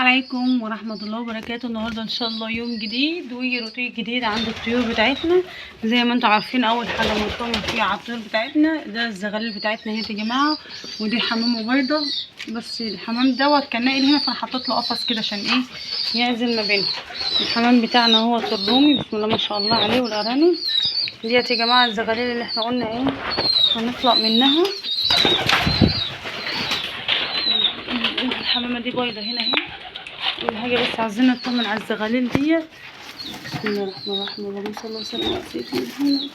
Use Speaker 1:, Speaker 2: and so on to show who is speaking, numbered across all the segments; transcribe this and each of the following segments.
Speaker 1: عليكم ورحمة الله وبركاته. النهاردة ان شاء الله يوم جديد وروتين جديد عند الطيور بتاعتنا. زي ما انتم عارفين، اول حاجة بنطمن فيها على الطيور بتاعتنا ده الزغاليل بتاعتنا اهي يا جماعة، ودي حمامة بيضة، بس الحمام دوت كان ناقل هنا فانا حطيت له قفص كده عشان ايه يعزل ما بينهم. الحمام بتاعنا هو الرومي بسم الله ما شاء الله عليه، والارانب ديت يا جماعة الزغاليل اللي احنا قلنا ايه هنطلع منها. الحمامة دي بيضة هنا اهي. اول حاجة بس عايزين نطمن على الزغاليل ديت. بسم الله الرحمن الرحيم، اللهم صل وسلم على سيدنا محمد.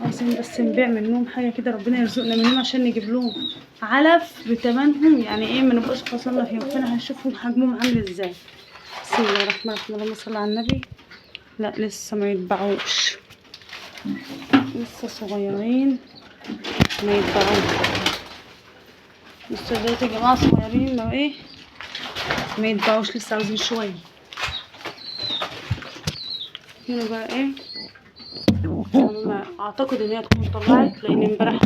Speaker 1: عايزين بس نبيع منهم حاجة كده، ربنا يرزقنا منهم عشان نجيب لهم علف بتمنهم، يعني ايه ما نبقاش خسرنا فيهم. فانا هشوفهم حجمهم عامل ازاي. بسم الله الرحمن الرحيم، اللهم صل على النبي. لا لسه ما يتباعوش، لسه صغيرين ما يتباعوش، لسه دلوقتي يا جماعة صغيرين ما ايه ما يتباعوش، لسه عاوزين شوية. هنا بقى ايه اعتقد ان هي تكون طلعت، لان امبارح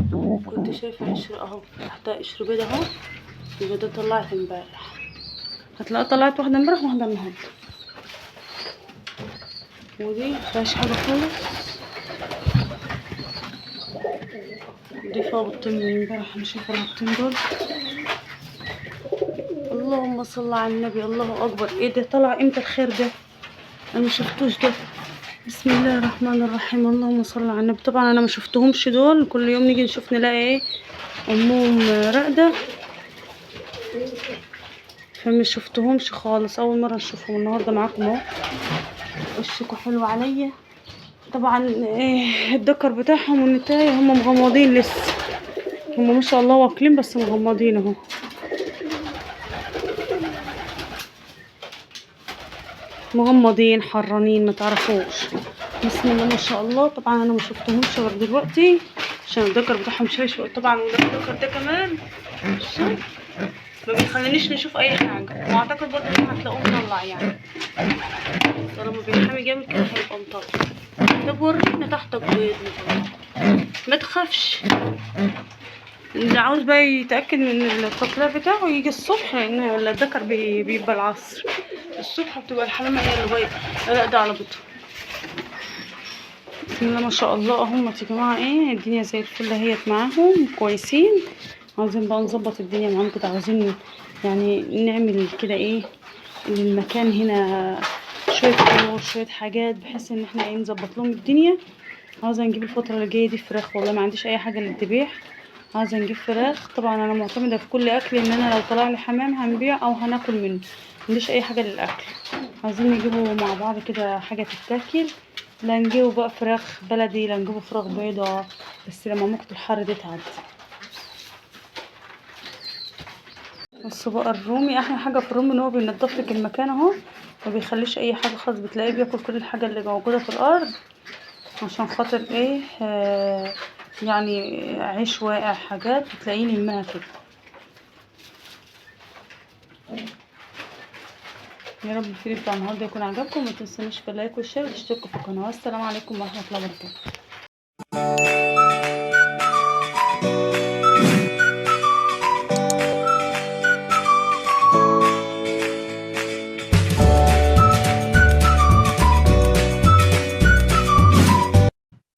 Speaker 1: كنت شايفه قشر اهو تحتها قشر بيض اهو، يبقى ده طلعت امبارح. هتلاقيها طلعت واحدة امبارح وواحدة النهارده. ودي مفيهاش حاجة خالص، دي فيها بطين من امبارح، انا شايفه البطين دول. اللهم صل على النبي، الله اكبر. ايه ده طلع امتى الخير ده؟ انا ما شفتوش ده. بسم الله الرحمن الرحيم، اللهم صل على النبي. طبعا انا ما شفتهمش دول، كل يوم نيجي نشوف نلاقي ايه امهم راقده، فما شفتهمش خالص، اول مرة اشوفهم النهارده معاكم اهو. وشكوا حلو عليا. طبعا ايه الذكر بتاعهم والنتايه هم مغمضين لسه، هم ما شاء الله واكلين بس مغمضين اهو. مغمضين حرانين ما تعرفوش. بسم الله ما شاء الله. طبعا انا ما شفتهمش غير دلوقتي عشان الذكر بتاعهم شايش طبعا، وده الذكر ده كمان ما بيخلينيش نشوف اي حاجة، واعتقد برضه ان هتلاقوه مطلع، يعني طالما بيحامي جامد كده هيبقى مطلع. طب ورينا تحتك بيض، ما تخافش. اللي عاوز بقى يتاكد من التطليع بتاعه يجي الصبح، لان الذكر بيبقى العصر، الصبح بتبقى الحمامة هي اللي بيض راقده على بيضها. بسم الله ما شاء الله اهم يا جماعة، ايه الدنيا زي الفل اهيت معاهم كويسين. عاوزين بقى نظبط الدنيا معاهم كده، عاوزين يعني نعمل كده ايه المكان هنا شوية طيور شوية حاجات، بحيث ان احنا ايه نظبط لهم الدنيا. عاوزه نجيب الفترة اللي جاية دي فراخ، والله ما عنديش اي حاجة للذبيح، عاوزه نجيب فراخ. طبعا انا معتمدة في كل اكل ان انا لو طلع لي حمام هنبيع او هناكل منه، ما عنديش اي حاجة للاكل. عاوزين نجيبه مع بعض كده حاجة تتاكل، لا نجيبه بقى فراخ بلدي لا نجيبه فراخ بيضة، بس لما موجة الحر دي تعدي. بصوا بقى الرومي، احلى حاجة في الرومي ان هو بينضف لك المكان اهو، ما بيخليش اي حاجة خالص، بتلاقيه بياكل كل الحاجة اللي موجودة في الارض، عشان خاطر ايه يعني عيش واقع حاجات بتلاقيه لمها كده. يا رب الفيديو بتاع النهارده يكون عجبكم، ما تنسونيش في ال like وال share وتشتركوا في القناة. والسلام عليكم ورحمة الله وبركاته.